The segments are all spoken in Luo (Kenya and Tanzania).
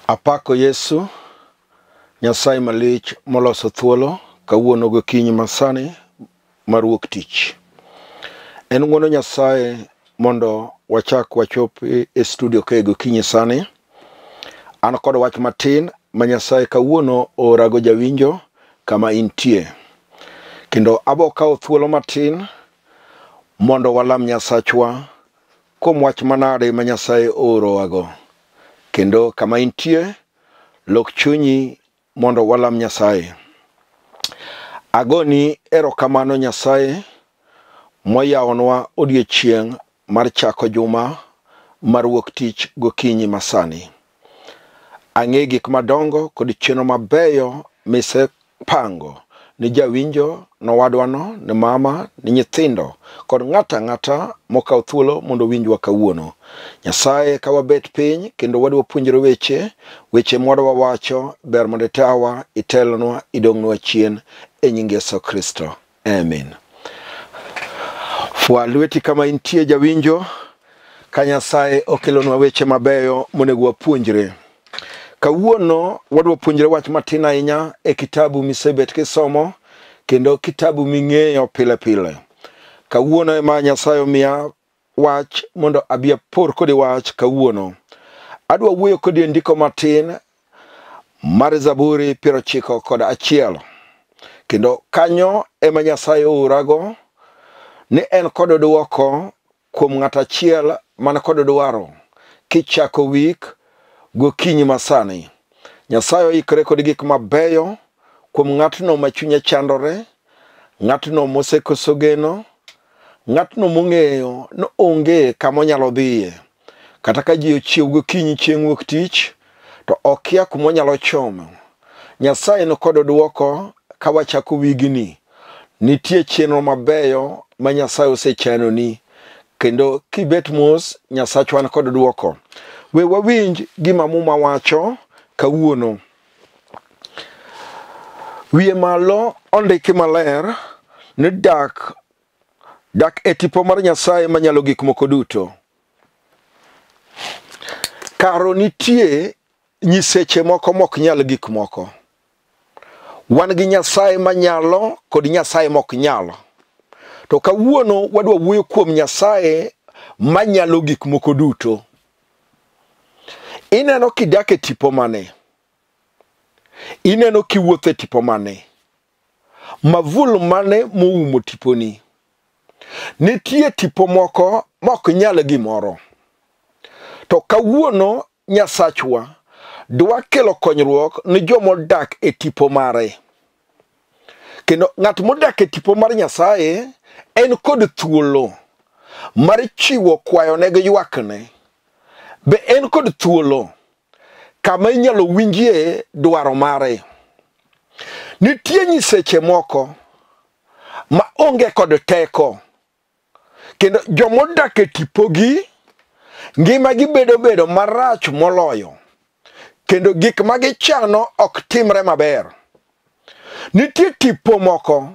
Apako Yesu, Nyasaye malich moloso thuolo kawuono gokinyi masani mar wuok tich. En ng'uono Nyasaye mondo wachak wachop e studio kae gokinyi sani. An kod wach matin ma Nyasaye kawuono oorago jawinjo kama intie. Kendo abo kawo thuolo matin mondo walam Nyasachwa kuom wach manade ma Nyasaye oorowago. Kendo kama intie, lok chunyi mondo walam Nyasaye. Agoni erokamano Nyasaye moyawonwa odiechieng' mar chako juma mar wuok tich gokinyi masani. Ang'e gik madongo kod chenro mabeyo misepango ni jawinjo, nowadwano, ni mama, ni nyithindo kod ng'ato ang'ata mokawo thuolo mondo owinjwa kawuono. Nyasaye ka wabet piny kendo wadwa puonjore weche, weche mwadwa wacho ber mondo itawa, itelnwa, idong'nwa chien e nying Yesu Kristo. Amen. Fwa lweti kama intie jawinjo, ka Nyasaye okelonwa weche mabeyo monego wapuonjre. Kawuono wadwa puonjre wach matin ahinya e kitabu misebet kisomo kendo kitabu ming'eyo pile pile. Kawuono ema Nyasaye omiya wach mondo abi apor kodi wach kawuono. Adwa wuoyo kodi e ndiko matin mar Zaburi 91. Kendo kanyo ema Nyasaye oorago ni en kod dwoko kuom ng'ato achiel man kod dwaro kichako wik gokinyi masani. Nyasaye oikore kod gik mabeyo kuom ng'atno ma chunye chandore, ng'atno mosekoso geno, ng'atno mong'eyo ni onge kama onyalo dhiye. Kata ka ji ochiew gokinyi chieng' wuok tich, to okia kuma onyalo chomo. Nyasaye ni kod dwoko ka wachako wigni. Nitie chenro mabeyo ma Nyasaye osechanoni, kendo kibet mos, Nyasachwa ni kod dwoko. We wawinj gima Muma wacho kawuono. Wiye malo ondiki maler ni dak e tipo mar Nyasaye manyalo gik moko duto. Karo nitie nyiseche moko mok nyal gik moko. Wan gi Nyasaye manyalo kod Nyasaye mok nyal. To kawuono wadwa wuoyo kuom Nyasaye manyalo gik moko duto. Ineno kidak e tipo mane? Ineno kiwuotho e tipo mane? Mavul mane moumo tiponi? Nitie tipo moko mok nyal gimoro. To kawuono Nyasachwa dwa kelo konyruok ni jomodak e tipo mare. Kendo ng'at modak e tipo mar Nyasaye en kod thuolo mar chiwo kwayone gi ywakne. Be en kod thuolo kama inyalo winjie dwaro mare. Nitie nyiseche moko ma onge kod teko, kendo jomodak e tipogi ngimagi bedo marach moloyo, kendo gik ma gichano ok timre maber. Nitie tipo moko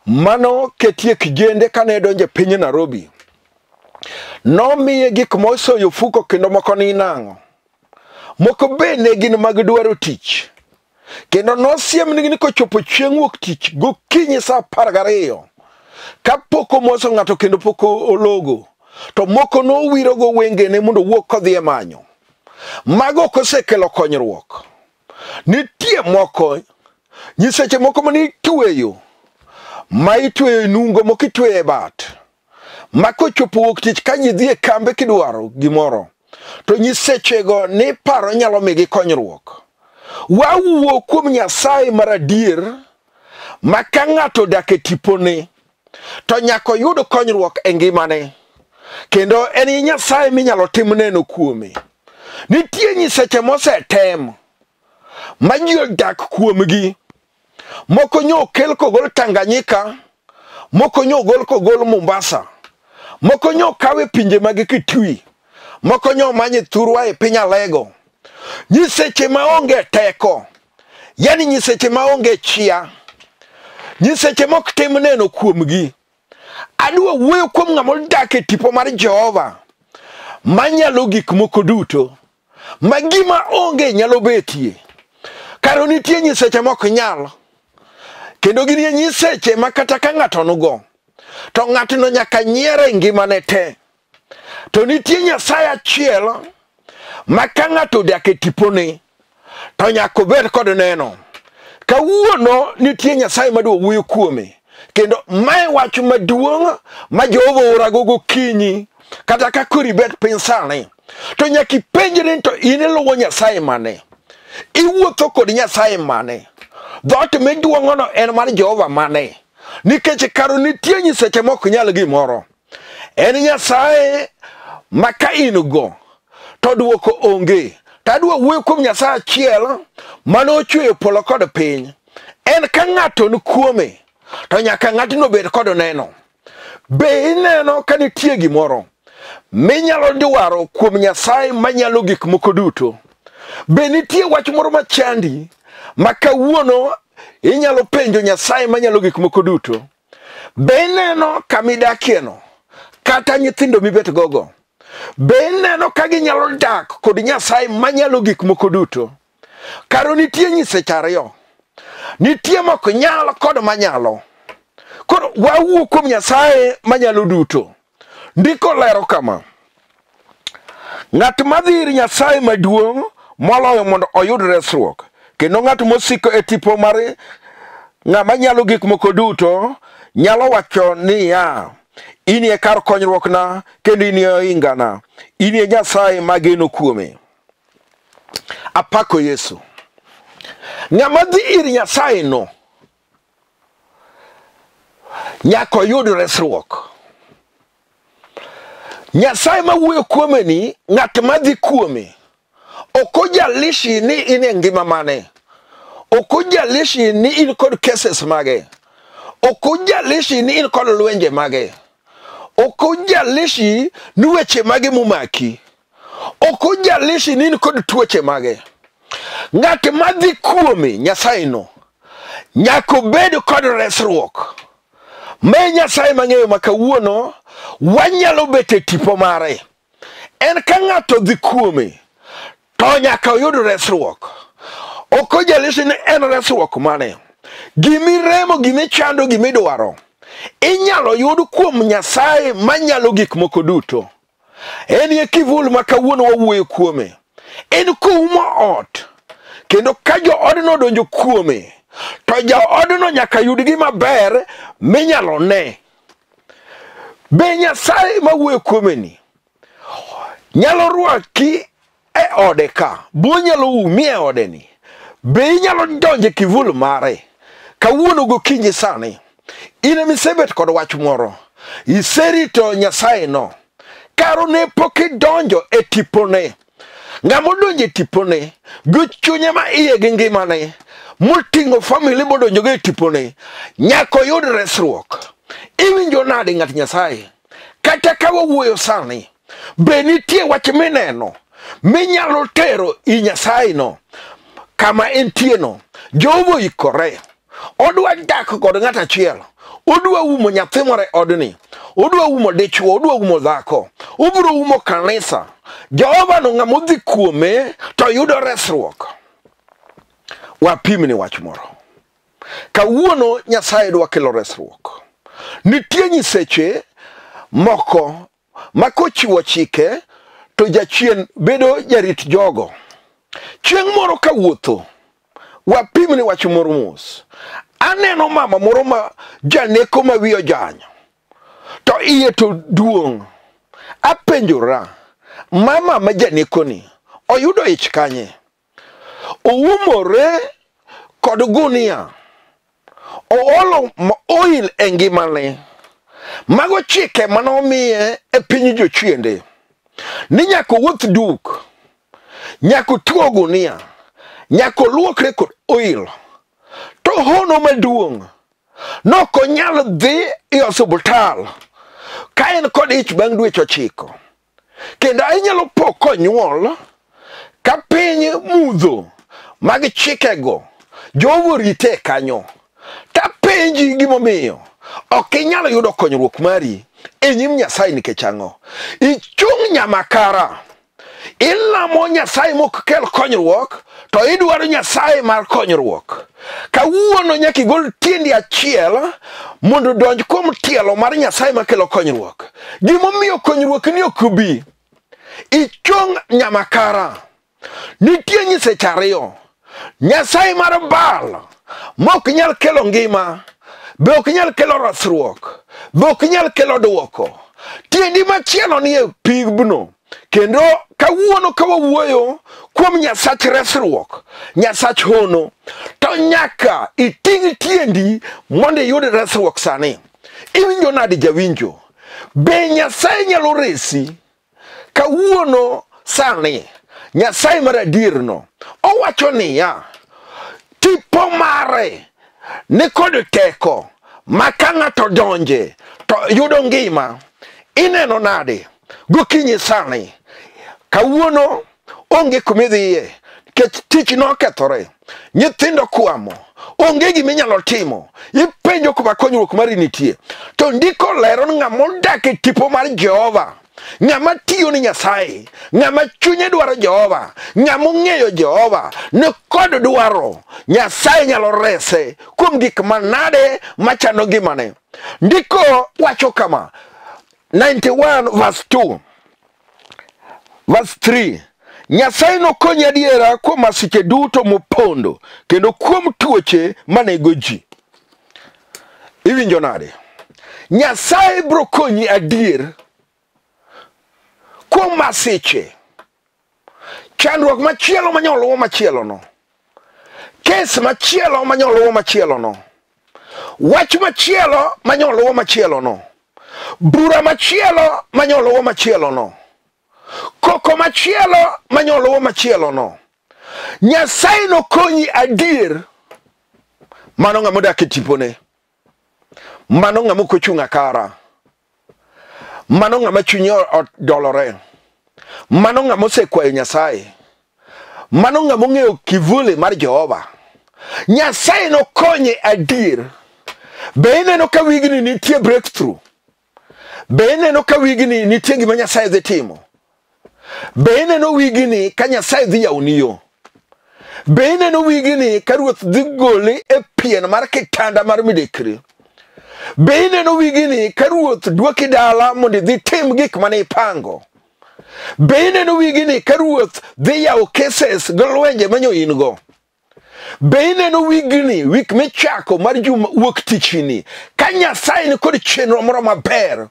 mano ketie kijende kane donjo e piny Nairobi. Nomiye gik mosoyo ofuko kendo moko ni nang'o. Moko be ne gin mag dwaro tich. Kendo nosiemnigi ni kochopo chieng' wuok tich gokinyi saa 12 kapok omoso ng'ato kendo pok ologo, to moko nowirogo wengene mondo owuok kodhi e manyo. Mago ok osekelo konyruok. Nitie moko nyiseche moko mane itweyo, ma itweyo e nungo, moko itweyo e bat, ma kochopo wuok tich ka ji dhi e kambe kidwaro gimoro, to nyisechego ni paro nyalo migi konyruok. Wawuo kuom Nyasaye mar adier ma ka ng'ato odak e tipone to nyaka oyud konyruok e ngimane, kendo en Nyasaye minyalo tim neno kuome. Nitie nyiseche mosetem ma ji odak kuomgi. Moko nyo okel kogol Tanganyika, moko nyo ogol kogol Mombasa, moko nyo okaw e pinje mag Kitui, moko nyo omany e thurwa e piny Alego. Nyiseche maonge teko, yani nyiseche maonge chia, nyiseche mok tim neno kuomgi. Adwa wuoyo kuom ng'ama odak e tipo mar Jehova manyalo gik moko duto. ma gima onge nyalo betie. Karo nitie nyiseche mok nyal, kendo ginie nyiseche ma kata ka ng'ato nugo to ng'atno nyaka nyiere ngimane te. To nitie Nyasaye achiel ma ka ng'ato odak e tipone to nyaka obed kod neno. Kawuono nitie Nyasaye madwa wuoyo kuome, kendo mae wach maduong' ma Jehova oorago gokinyi. Kata ka koro ibet piny sani, to nyaka ipenjri ni to in iluwo Nyasaye mane? Iwuotho kod Nyasaye mane? Dhoot miduong'ono en mar Jehova mane? Nikech karo nitie nyiseche mok nyal gimoro. En Nyasaye ma ka in go to duoko onge. Tadwa wuoyo kuom Nyasaye achiel mane ochweyo polo kod piny. En ka ng'ato ni kuome to nyaka ng'atno bed kod neno. Be ineno ka nitie gimoro minyalo dwaro kuom Nyasaye manyalo gik moko duto? Be nitie wach moro machandi ma kawuono inyalo penjo Nyasaye manyalo gik moko duto? Be ineno kama idakieno kata nyithindo mibet gogo? Be ineno ka ginyalo dak kod Nyasaye manyalo gik moko duto? Karo nitie nyiseche ariyo. Nitie mok nyal kod manyalo. Koro wawuo kuom Nyasaye manyalo duto. Ndiko lero kama: ng'at madhi ir Nyasaye maduong' moloyo mondo oyud resruok, kendo ng'at mosiko e tipo mar ng'ama nyalo gik moko duto nyalo wacho niya, inie kar konyruokna kendo inie ohingana, inie Nyasaye mageno kuome. Apako Yesu. Ng'ama dhi ir Nyasaye no nyaka oyud resruok. Nyasaye mawuoyo kuome ni, ng'at madhi kuome ok ojalishi ni in e ngima mane, ok ojalishi ni in kod cases mage, ok ojalishi ni in kod lwenje mage, ok ojalishi ni weche mage momaki, ok ojalishi ni in kod tuoche mage. Ng'at madhi kuome Nyasaye no nyaka obed kod resruok. Ma Nyasaye mang'eyo ma kawuono wanyalo bet e tipo mare. En ka ng'ato dhi kuome to nyaka oyud resruok. Ok ojalishi ni en resruok mane. Gimiremo, gimichando, gimidwaro inyalo yud kuom Nyasaye manyalo gik moko duto. En e kivul ma kawuono wawuoyo kuome. En koumo ot, kendo ka joodno odonjo kuome to jaodno nyaka yud gima ber minyalo ne. Be Nyasaye mawuoyo kuome ni nyalo rwaki e ode ka? Bo nyalo umi e ode ni? Be inyalo donjo e kivul mare? Kawuono gokinyi sani, in emisebet kod wach moro, iserito Nyasaye no, karo ne pok idonjo e tipone. Ng'ama odonjo e tipone gi chunye ma iye gi ngimane moting'o family modonjogo e tipone nyaka oyud resruok. Iwinjo nade ng'at Nyasaye? Kata ka wawuoyo sani, be nitie wach mineno minyalo tero i Nyasaye no kama entie no? Jehova oikore. Odwa dak kod ng'at achiel. Odwa umo nyathi moro e odni. Odwa umo dichuo, odwa umo dhako. Obiro umo kanisa. Jehova no ng'ama odhi kuome to yudo resruok. Wapimni wach moro. Kawuono Nyasaye dwa kelo resruok. Nitie nyiseche moko ma kochiwo chike to jachien bedo jarit jogo. Chieng' moro kawuotho, wapimni wach moro mos. Aneno mama moro ma janeko ma wiye ojanyo, to iye to duong'. Apenjora, mama ma janeko ni oyudo ich kanye? Oumore kod gunia, oolo oil e ngimane. Mago chike manomiye e piny jochiende ni nyaka owuoth duk, nyaka otuo gunia, nyaka oluokre kod oil. To hono maduong' nok onyal dhi e osiptal ka en kod ich bang' dweche 9. Kendo inyalo po konyuol ka piny mudho mag chikego Jehova orite kanyo. Tapenji gimomiyo ok inyal yudo konyruok mari e nyim Nyasaye nikech ang'o? Ichung' nyamakara. Ilamo Nyasaye mok kel konyruok, to idwaro Nyasaye mar konyruok. Kawuono nyaka igol tiendi achiel mondo odonj kuom tielo mar Nyasaye makelo konyruok. Gimomiyo konyruok ni ok bi, ichong' nyamakara. Nitie nyiseche ariyo. Nyasaye mar Baal mok nyal kelo ngima, be ok nyal kelo resruok, be ok nyal kelo duoko. Tiendi machielo nie pigno. Kendo kawuono ka wawuoyo kuom Nyasach resruok, Nyasach hono, to nyaka iting' tiendi mondo iyud resruok sani. Iwinjo nade jawinjo? Be Nyasaye nyalo resi? Kawuono sani, Nyasaye mar adierno owacho niya, tipo mare ni kod teko ma ka ng'ato donje to yudo ngima. Ineno nade gokinyi sani? Kawuono onge kumidhiye nikech tich nokethore, nyithindo kwamo, onge giminyalo timo, ipenjo kuma konyruok mari nitie. To ndiko lero ni ng'ama odak e tipo mar Jehova, ng'ama tiyo ni Nyasaye, ng'ama chunye dwaro Jehova, ng'ama ong'eyo Jehova, ni kod dwaro, Nyasaye nyalo rese kuom gik manade machando ngimane. Ndiko wacho kama, 91 verse 2 verse 3, Nyasaye nokonyi adiera kuom masiche duto mopondo kendo kuom tuoche manego ji. Iwinjo nade? Nyasaye biro konyi adier kuom masiche, chandruok machielo manyalo machielo no, kes machielo manyalo machielo no, wach machielo manyalo machielo no, bura machielo manyalo machielo no, koko machielo manyalo machielo no. Nyasaye nokonyi adier. Mano ng'ama odak e tipone, mano ng'ama ok ochung' akara, mano ng'ama chunye odolore, mano ng'ama osekwayo Nyasaye, mano ng'ama ong'eyo kivuli mar Jehova. Nyasaye nokonye adier. Be ineno ka wigni nitie breakthrough? Be ineno ka wigni nitie gima Nyasaye dhi timo? Be ineno wigni ka Nyasaye dhi yawoni yo? Be ineno wigni ka Ruoth dhi goli e pien mar kitanda mar midekre? Be ineno wigni ka Ruoth dwoki dala mondo idhi tim gik mane ipango? Be ineno wigni ka Ruoth dhi yawo cases gi lwenje manyo in go? Be ineno wigni, wik michako mar juma wuok tichni, ka Nyasaye ni kod chenro moro maber?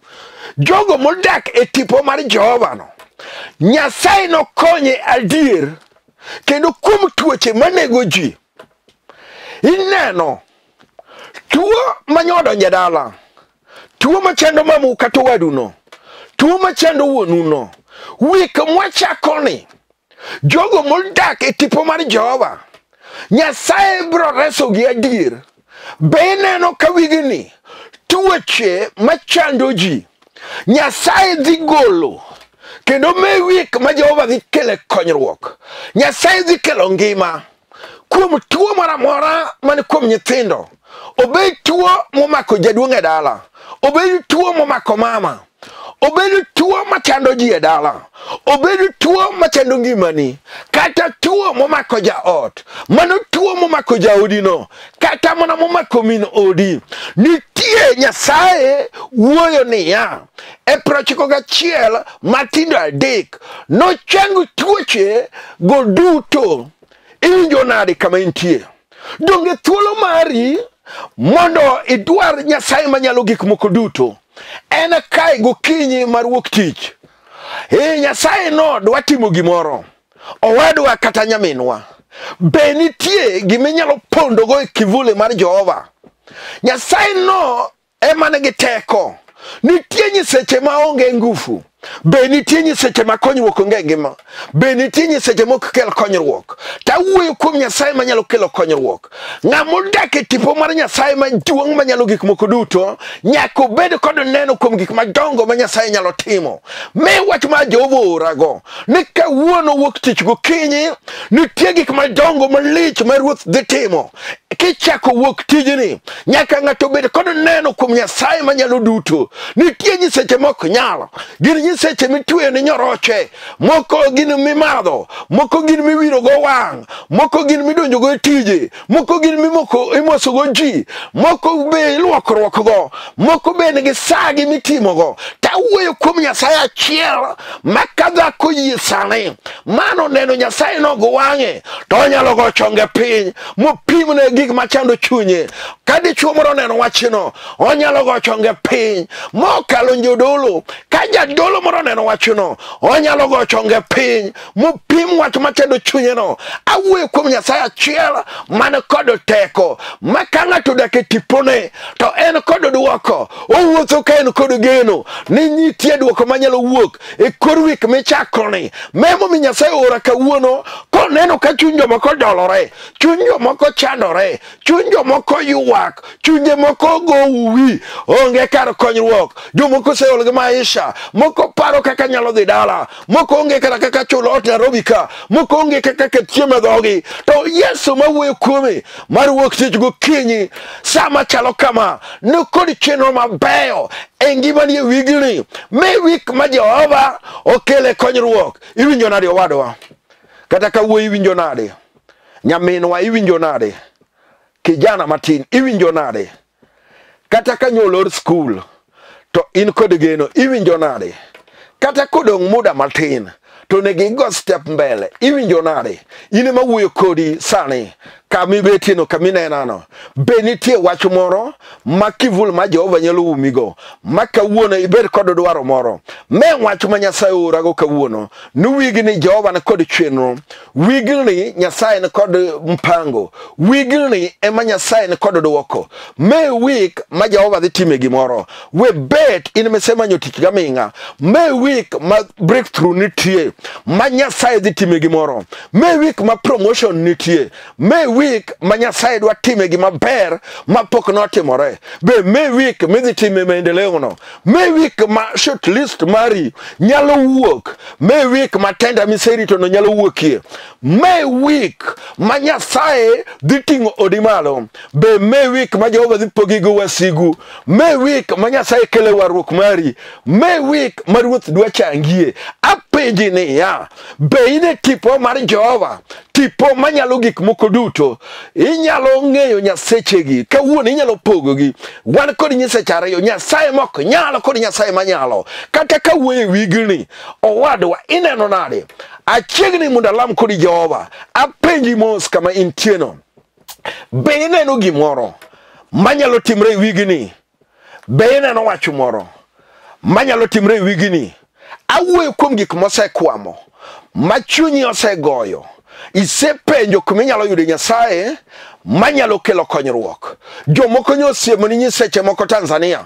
Jogo modak e tipo mar Jehova no, Nyasaye nokonye adier kendo kuom tuoche manego ji. Ineno tuo manyodonjo e dala, tuo machando mamu kata owaduno, tuo machando wuonuno. Wik mwachakoni, jogo modak e tipo mar Jehova, Nyasaye biro resogi adier. Be ineno ka wigni tuoche machando ji Nyasaye dhi golo, kendo me wik ma Jehova dhi kelo konyruok. Nyasaye dhi kelo ngima kuom tuo moro amora man kuom nyithindo. Obed tuo momako jaduong' e dala, obed tuo momako mama, obed tuo machando ji e dala, obed tuo machando ngimani, kata tuo momako jaot, mano tuo momako jaodino, kata mana momako min odi. Nitie Nyasaye wuoyo niya e 91 matindo 3, nochang tuoche go duto. Iwinjo nade kama intie? Donge thuolo mari mondo idwar Nyasaye manyalo gik moko duto en kae gokinyi mar wuok tich. Nyasaye no dwa timo gimoro, owadwa kata nyaminwa. Be nitie giminyalo pondogo e kivuli mar Jehova? Nyasaye no ema nigi teko. Nitie nyiseche maonge ngufu. Be nitie nyiseche ma konyruok onge e ngima? Be nitie nyiseche mok kel konyruok? Tawuoyo kuom Nyasaye manyalo kelo konyruok. Ng'ama odak e tipo mar Nyasaye maduong' manyalo gik moko duto, nyaka obed kod neno kuom gik madongo ma Nyasaye nyalo timo. Me wach ma Jehova oorago ni kawuono wuok tich gokinyi, nitie gik madongo malich ma Ruoth dhi timo. Kichako wuok tijni, nyaka ng'ato bed kod neno kuom Nyasaye manyalo duto. Nitie nyiseche mok nyal, gin nyiseche mitweyo ni nyoroche, moko gin mimadho, moko gin miwirogo wang', moko gin midonjogo e tije, moko gin imosogo ji, moko be iluokruokgo, moko be nigi sagi mitimogo. Tawuoyo kuom Nyasaye achiel ma ka dhako yie sani, mano neno Nyasaye no go wang'e, to onyalo go chonge piny, mopimne gik machando chunye. Ka dichuo moro oneno wachno, onyalo go chonge piny, mokalo jodolo. Ka jadolo moro oneno wachno, onyalo go chonge piny, mopim wach machando chunye no. Awuoyo kuom Nyasaye achiel man kod teko, ma ka ng'ato odak e tipone, to en kod duoko. Owuotho ka en kod geno ni nitie duoko manyalo wuok e kor wik michakoni. Memomiyo Nyasaye oora kawuono koneno ka chuny jomoko dolore, chuny jomoko chandore, chuny jomoko ywak, chunje moko go uwi, onge kar konyruok. Jomoko oseol gi maisha, moko paro kaka nyalo dhi dala, moko onge kata kaka chulo ot Nairobi ka, moko onge kaka ket chiemo e dhogi. To Yesu mawuoyo kuome mar wuok tich gokinyi sama chalo kama, ni kod chenro mabeyo e ngimani e wigni. Me wik ma Jehova okele konyruok. Iwinjo nade owadwa? Kata ka wuoyi iwinjo nade? Nyaminwa iwinjo nade? Kijana matin iwinjo nade? Kata ka nyolor skul to in kod geno iwinjo nade? Kata kodong' muda matin to onego igo step mbele iwinjo nade? In ema wuoyo kodi sani kama ibetieno, kama inenano. Be nitie wach moro ma kivul ma Jehova nyalo umigo, ma kawuono ibed kod dwaro moro? Me wach ma Nyasaye oorago kawuono, ni wigni Jehova ni kod chenro, wigni Nyasaye ni kod mpango, wigni ema Nyasaye ni kod duoko. Me wik ma Jehova dhi time gimoro. We bet in misemanyo tich gaming'a. Me wik ma breakthrough nitie, ma Nyasaye dhi time gimoro. Me wik ma promotion nitie. Me wik ma Nyasaye dwa time gima ber ma pok notimore. Be me wik midhi time maendeleo no. Me wik ma short list mari nyalo wuok. Me wik ma tenda miserito no nyalo wuokie. Me wik ma Nyasaye dhi ting'o odi malo. Be me wik ma Jehova dhi pogi go wasigu. Me wik ma Nyasaye kele warruok mari. Me wik ma Ruoth dwa changie. Apenji niya, be in e tipo mar Jehova? Tipo manyalo gik moko duto. Inyalo ng'eyo nyasechegi. Kawuono inyalo pogogi. Wan kod nyiseche ariyo, Nyasaye mok nyalo kod Nyasaye manyalo. Kata ka wuoyo e wigni, owadwa ineno nade? Achiegni mondo alam kodi Jehova. Apenji mos kama intieno. Be ineno gimoro manyalo timre e wigni? Be ineno wach moro manyalo timre e wigni? Awuoyo kuom gik mosekwamo, ma chunyi osegoyo. Isepenjo kuma inyalo yudo Nyasaye manyalo kelo konyruok. Jomoko nyo osiemo ni nyiseche moko Tanzania.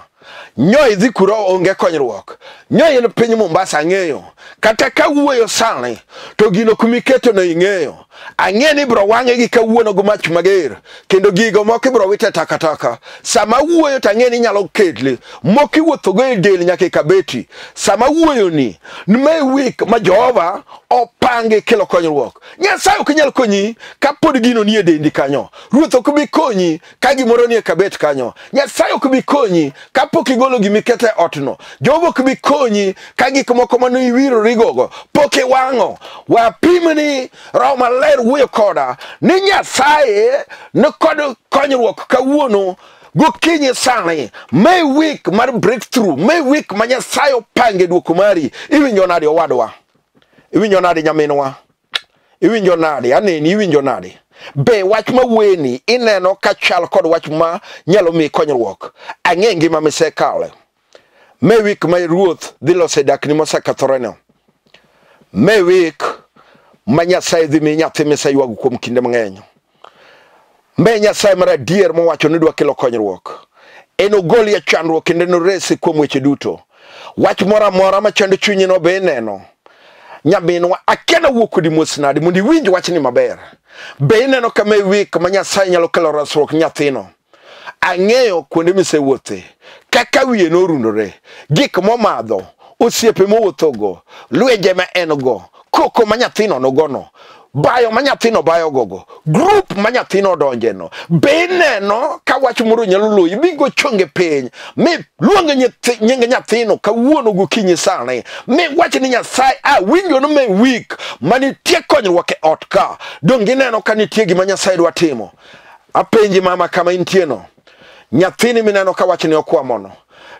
Nyo idhi kuro onge konyruok. Nyo in piny Mombasa ang'eyo. Kata ka wuoyo sani, to gino kumiketo no ing'eyo. Ang'e ni ibro wang'e gi kawuono go mach mager, kendo gigo moko ibro wite takataka. Sama wuoyo to ang'e ni inyalo ketli, moko iwuothogo e del nyaka e kabeti. Sama wuoyo ni, me wik ma Jehova opangi kelo konyruok. Nyasaye ok nyal konyi kapod gino nie dendi kanyo. Ruoth ok bi konyi ka gimoro nie kabet kanyo. Nyasaye ok bi konyi kapok igolo gimiketo e otno. Jehova ok bi konyi ka gik moko mane iwirorigogo pok iwang'o. Wapimni Roho Maler wuoyo koda ni Nyasaye ni kod konyruok kawuono gokinyi sani. Me wik mar breakthrough, me wik ma Nyasaye opange duoko mari. Iwinjo nade owadwa? Iwinjo nade nyaminwa? Iwinjo nade? Aneni, iwinjo nade? Be wach ma wuoyeni ineno ka chal kod wach ma nyalo miyi konyruok? Ang'e ngima misekale. Me wik ma Ruoth dhi loso e dakni mosekethoreno. Me wik ma Nyasaye dhi miyi nyathi miseywago kuom kinde mang'eny. Me Nyasaye mar adier mowacho ni dwa kelo konyruok. Enogoli e chandruok kendo enoresi kuom weche duto. Wach moro amora machando chunyi no be ineno. Nyaminwa, akia nawuo kodi mos nade mondo iwinj wachni maber. Be ineno kama e wik ma Nyasaye nyalo kelo resruok nyathino? Ang'eyo kuonde misewuothe, kaka wiye norundore, gik momadho, osiepe mowuothogo, lwenje ma en go, koko ma nyathino nogono. Bayo ma nyathino bayo gogo, group ma nyathino odonjeno, be ineno ka wach moro nyalo loyi bigo chonge piny mi luong nying nyathino kawuono gokinyi sani mi wach ni Nyasaye awinjo ni me week manitie konyruok e ot ka. Donge ineno ka nitie gima Nyasaye dwa timo? Apenji mama kama intieno, nyathini mineno ka wachni okwamono,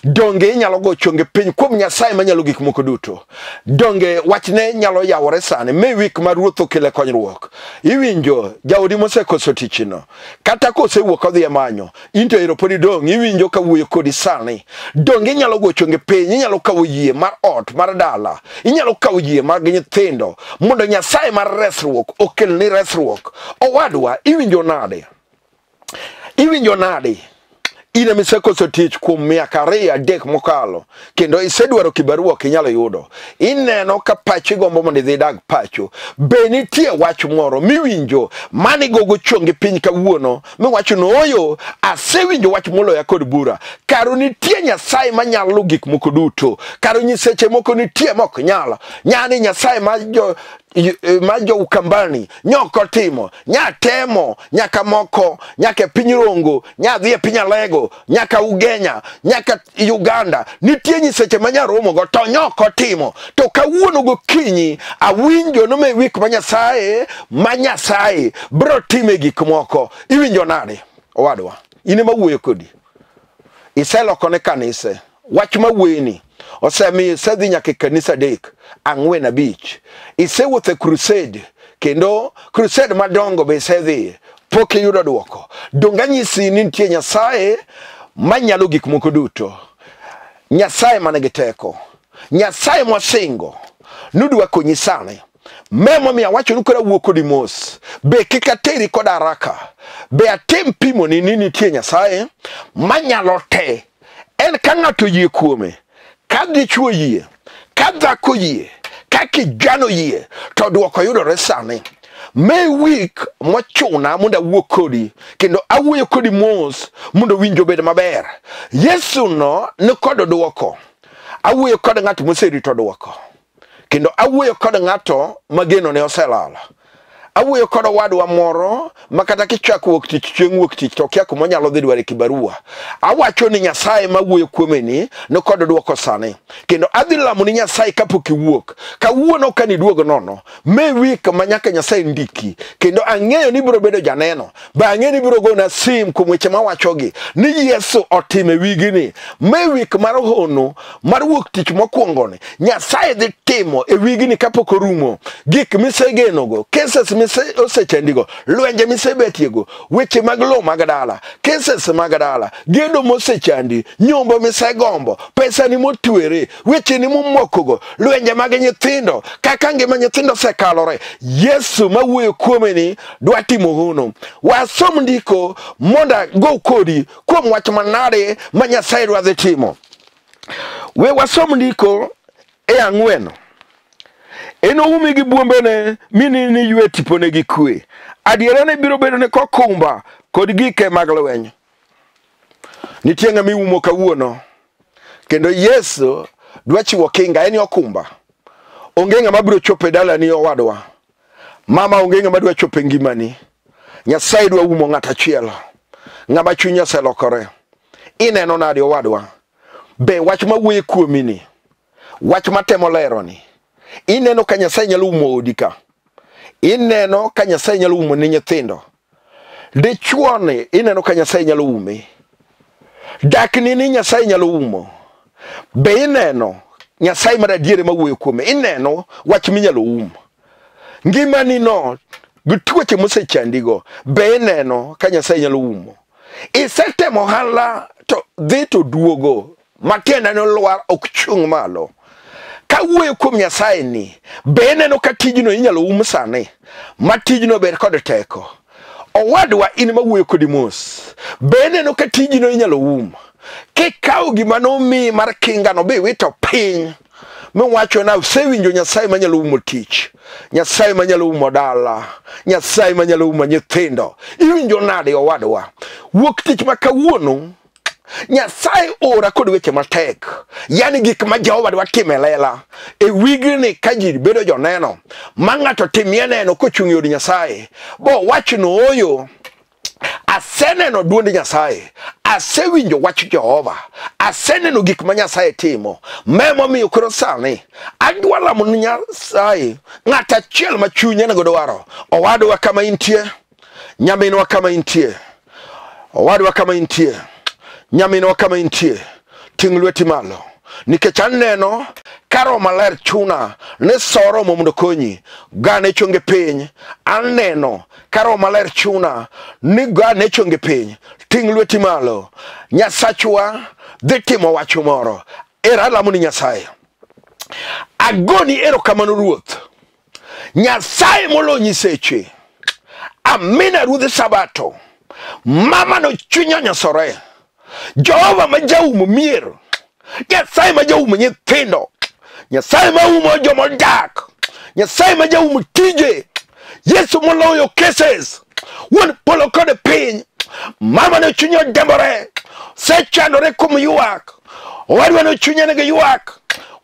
donge inyalo go chonge piny kuom Nyasaye manyalo gik moko duto? Donge wachne nyalo yawore sani me wik ma Ruoth okele konyruok? Iwinjo jaodi mosekoso tichno, kata kosewuok odhi e manyo, in to ero pod idong', iwinjo ka wuoyo kodi sani. Donge inyalo go chonge piny, inyalo kawo yie mar ot mar dala, inyalo kawo yie mag nyithindo mondo Nyasaye mar resruok okelni resruok. Owadwa, iwinjo nade? Iwinjo nade? In ema isekoso tich kuom miaka 2 3 mokalo, kendo isedwaro kibarua ok inyalo yudo. Ineno ka pachi gombo mondo idhi idag pacho. Be nitie wach moro miwinjo mane gogo chongi piny kawuono miwacho ni ooyo, asewinjo wach moloya kod bura. Karo nitie Nyasaye manyalo gik moko duto. Karo nyiseche moko nitie mok nyal. Nyani Nyasaye ma jo Ukambani nyoko timo, nya temo, nyaka moko, nyaka e piny Rongo, nya dhi e piny Alego, nyaka Ugenya, nyaka Uganda. Nitie nyiseche ma nyaromo go to nyoko timo. To kawuono gokinyi awinjo no me wik ma Nyasaye bro time gik moko. Iwinjo nade owadwa? In ema wuoyo kodi. Iseloko ne kanise. Wach ma wuoyeni osemiyo isedhi nyaka e kanisa 3, 4, 5. Isewuotho e crusade, kendo crusade madongo be isedhiye, pok iyudo dwoko. Donge anyisi ni nitie Nyasaye manyalo gik moko duto, Nyasaye man gi teko, Nyasaye mosingo nudwa konyi sani. Memomiyo awacho ni koro awuo kodi mos, be kik ateri kod haraka, be atim pimoni ni nitie Nyasaye manyalo te. En ka ng'ato oyie kuome, ka dichuo yie, ka dhako yie, ka kijana oyie, to dwoko yudore sani. Me wik mochuna mondo awuo kodi, kendo awuoyo kodi mos mondo winjo obed maber. Yesu no ni kod dwoko. Awuoyo kod ng'at moserito dwoko, kendo awuoyo kod ng'ato ma geno ne oselal. Awuoyo kod owadwa moro ma kata kichako wuok tich chieng' wuok tich to okia kuma onyalo dhi dware kibarua. Awacho ni Nyasaye mawuoyo kuome ni kod dwoko sani, kendo adhi lamo ni Nyasaye kapok iwuok. Kawuono ka niduog nono, me wik ma nyaka Nyasaye ndiki, kendo ang'eyo ni ibiro bedo janeno. Be ang'eyo ni ibiro gona sim kuom weche mawachogi ni Yesu otime wigini. Me wik mar hono mar wuok tich mokwongoni, Nyasaye dhi timo e wigini kapok orumo. Gik misegenogo, cases osechandigo, lwenje misebetiego, weche mag lowo mag dala, cases mag dala, gedo mosechandi, nyombo misegombo, pesani motwere, wecheni momokogo, lwenje mag nyithindo, kaka ngima nyithindo osekalore. Yesu mawuoyo kuome ni dwa timo hono. Wasom ndiko mondo ago kodi kuom wach manade ma Nyasaye dwa dhi timo. We wasom ndiko e 4. Enoumi gi bwombene mi niywe tipone gi kwe. Adierane biro bedone kokumba kod gike mag lweny. Nitie ng'ama iumo kawuono, kendo Yesu dwa chiwo kinga, en okumba. Onge ng'ama biro chopo e dalani owadwa. Mama, onge ng'ama dwa chopo e ngimani. Nyasaye dwa umo ng'at achiel, ng'ama chunye oselokore. Ineno nade owadwa? Be wach mawuoyo kuomi ni, wach matemo leroni, ineno ka Nyasaye nyalo umo odi ka? Ineno ka Nyasaye nyalo umo ni nyithindo? Dichuo ni ineno ka Nyasaye nyalo ume? Dakni ni Nyasaye nyalo umo? Be ineno Nyasaye mar adier mawuoyo kuome? Ineno wach minyalo um? Ngimani no gi tuoche mosechandigo, be ineno ka Nyasaye nyalo umo? Isetemo ohala to dhi to duogo, matiende ni lwar ok chung' malo. Kawuoyo kuom Nyasaye ni, be ineno ka tijno inyalo um sani, ma tijno ber kod teko? Owadwa, in mawuoyo kodi mos, be ineno ka tijno inyalo um? Kikawo gima nomiyi mar kingano biwito piny, miwacho na asewinjo Nyasaye manyalo umo tich, Nyasaye manyalo umo dala, Nyasaye manyalo umo nyithindo. Iwinjo nade owadwa? Wuok tich ma kawuono Nyasaye ora kod weche matek. Yani gik ma Jehova dwa timo e lela. E wigni ka ji bedo joneno, ma ng'ato timie neno kochung' e od Nyasaye, bo wach no oyo, aseneno duond Nyasaye, asewinjo wach Jehova, aseneno gik ma Nyasaye timo. Memomiyo koro sani adwa lamo ni Nyasaye ng'at achiel ma chunye nego dwaro. Owadwa kama intie, nyaminwa kama intie, owadwa kama intie, nyaminwa kama intie, ting' lweti malo. Nikech aneno ka Roho Maler chuna ni soro mondo konyi, gane chonge piny. Aneno ka Roho Maler chuna ni gane chonge piny, ting' lweti malo. Nyasachwa dhi timo wach moro. Era alamo ni Nyasaye. Agoni erokamano Ruoth. Nyasaye molo nyiseche. Amina Ruodh Sabato. Mama no chunye onyosore. Jehova ma jaumo mier. Nyasaye ma jaumo nyithindo. Nyasaye ma umo jomodak. Nyasaye ma jaumo tije. Yesu moloyo cases. Wuon polo kod piny. Mama no chunye odembore. Osechandore kuom ywak. Owadwa no chunye nigi ywak.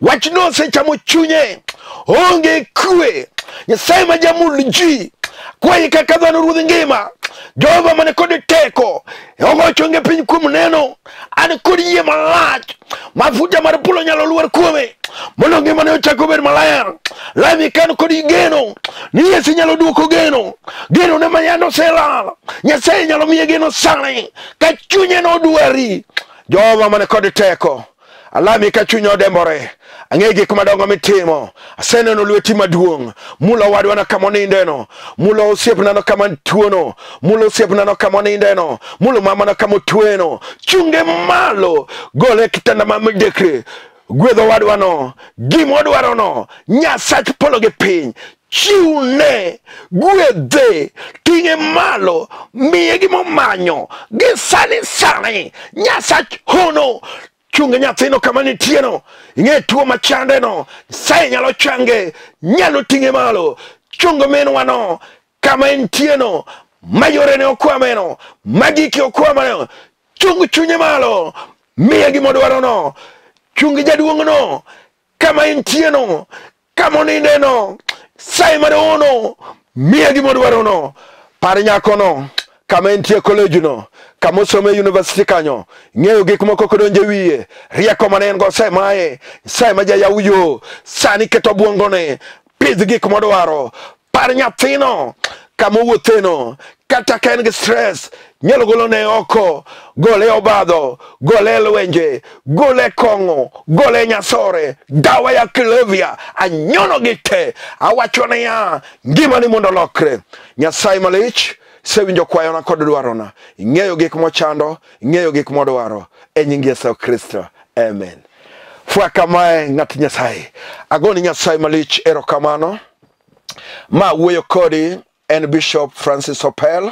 Wachno osechamo chunye. Onge kwe. Nyasaye ma jamul ji. Kwayi kaka dhano ruodh ngima. Jehova mane kod teko. Ogo chonge piny kuom neno. An kod yie malach. Mafuta mar polo nyalo lwar kuome. Mondo ngimane ochak obed maler. Lami kan kod geno. Ni Yesu nyalo duoko geno. Geno ne mayando oselal. Nyasaye nyalo miye geno sani. Ka chunye nodwari. Jehova mane kod teko. Alami ka chunya odembore. Ang'eyo gik madongo mitimo. Aseneno lweti maduong'. Mulo owadwa kama onindeno. Mulo osiepna kama tuono. Mulo osiepna kama onindeno. Mulo mamana kama otweno. Chunge malo. Gole kitanda ma midekre. Gwedho owadwano. Gima odwarono. Nyasach polo gi piny. Chiwne, gwedhe, ting'e malo, miye gimomanyo. Gi sani sani. Nyasach hono. Chunge nyathino kama nitieno. Ing'e tuo machande no. Nyasaye nyalo change. Nyalo ting'e malo. Chungo minwano kama entieno. Ma yorene okwameno. Ma gike okwameno. Chung chunye malo. Miye gimodwarono. Chung jaduong'no kama entieno. Kama onindeno. Nyasaye mar hono. Miye gimodwarono. Par nyakono kama entie college no. Kama osome university kanyo. Ng'eyo gik moko kodonjo e wiye. Rieko mane en go osemaye. Nyasaye ma jayaw yo. Sani keto obwongone. Pidh gik modwaro. Par nyathino kama owuotheno. Kata ka en gi stress, nyalo golone oko, gole obadho, gole lwenje, gole kong'o, gole nyasore, dawa ya kulevya, anyono gi te. Awacho niya, ngimani mondo olokre. Nyasaye malich, sewinjo kwayona kod dwarona. Ing'eyo gik mochando, ing'eyo gik modwaro. E nying Yesu Kristo. Amen. Fwa kamae ng'at Nyasaye. Agoni Nyasaye malich erokamano. Ma wuoyo kodi en Bishop Francis Opel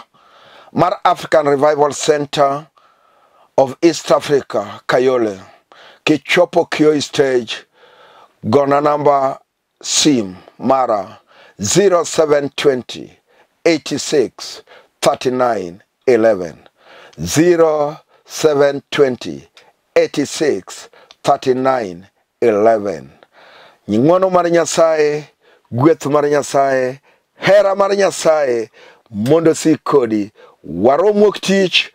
mar African Revival Center of East Africa, Kayole. Kichopo Kioi stage, gona namba sim mara 0720 86 39 11. 0720 86 39 11. Ng'wono mar Nyasaye, gweth mar Nyasaye, hera mar Nyasaye mondo osik kodi. Warom wuok tich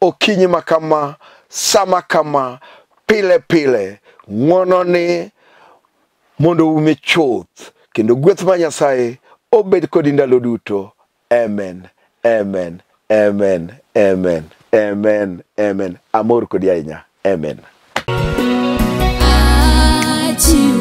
okinyi makama, sama kama, pile pile. Ng'wono ni mondo ume chuth kendo gweth mar Nyasaye obed kodi ndalo duto. Amen, amen, amen, amen, amen, amen. Amor kodi ahinya. Amen. Achiwo.